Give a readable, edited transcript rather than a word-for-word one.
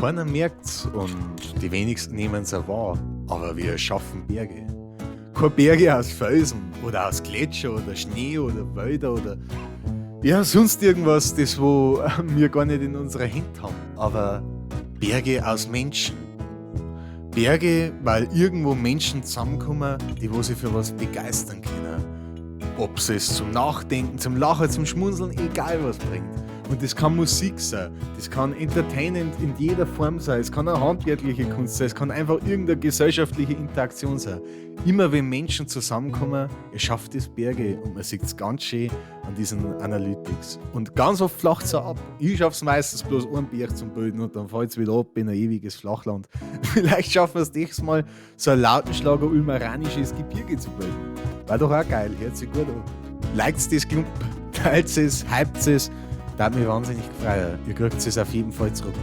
Keiner merkt's und die wenigsten nehmen es auch wahr, aber wir schaffen Berge. Keine Berge aus Felsen oder aus Gletscher oder Schnee oder Wälder oder ja, sonst irgendwas, das wo wir gar nicht in unserer Hand haben. Aber Berge aus Menschen. Berge, weil irgendwo Menschen zusammenkommen, die wo sich für was begeistern können. Ob es zum Nachdenken, zum Lachen, zum Schmunzeln, egal was bringt. Und das kann Musik sein, das kann Entertainment in jeder Form sein, es kann eine handwerkliche Kunst sein, es kann einfach irgendeine gesellschaftliche Interaktion sein. Immer wenn Menschen zusammenkommen, es schafft es Berge und man sieht es ganz schön an diesen Analytics. Und ganz oft flacht es auch ab. Ich schaffe es meistens bloß einen Berg zum Bilden und dann fällt es wieder ab in ein ewiges Flachland. Vielleicht schaffen wir es nächstes Mal, so ein Lautenschlager ulmeranisches Gebirge zu bilden. War doch auch geil, hört sich gut an. Liked das Klump, teilt es, hypt es. Da hat mich wahnsinnig gefreut. Ihr kriegt es auf jeden Fall zurück.